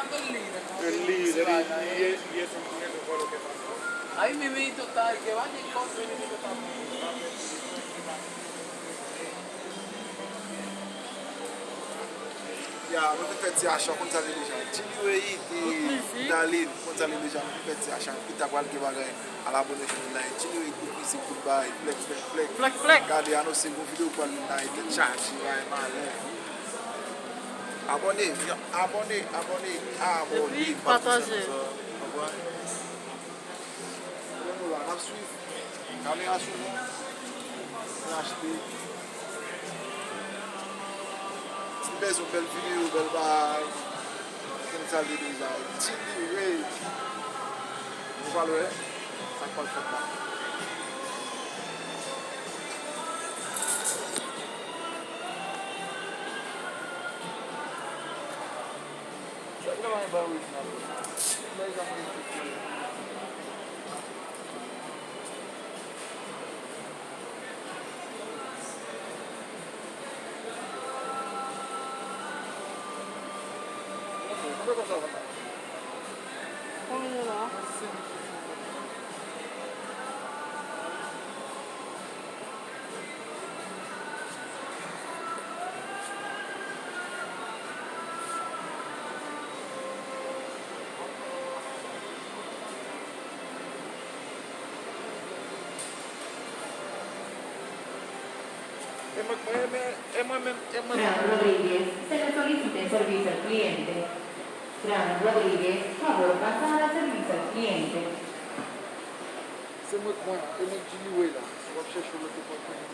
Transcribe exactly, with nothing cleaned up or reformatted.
Bellissimo, bellissimo, bellissimo, bellissimo. Hai mimito tal che va di incontro e mimito tal. Ya, nou fin fè ti acha, konn sa li deja. Chili Wayne, Darlene, konn sa li deja, nou fin fè ti acha. Pita pral gen bagay. Al abòne chanèl la, Chili Wayne, kout mizik, kout bagay, flèk, flèk, flèk. Flèk, flèk. Gade, anonse, gon videyo pral vin la, tèt chaje, bagay malè. Abòne, abòne, abòne, abòne. Epi pataje. Konprann? Konnen nou la, n ap swiv. Kamera sou nou. N achte. Si w bezwen bèl videyo, bèl bagay, konn sa l te deja. Chili Wayne. Nou pral wè sa k pral fèt la. E mwen, mwen, e mwen menm, e mwen menm. Fran Rodríguez, se le solicita el servicio al cliente. Fran Rodríguez, favor pasar al servicio al cliente. Se mwen k mwen, e mwen k Chili Wayne la. W ap chèche w lòt opòtinite.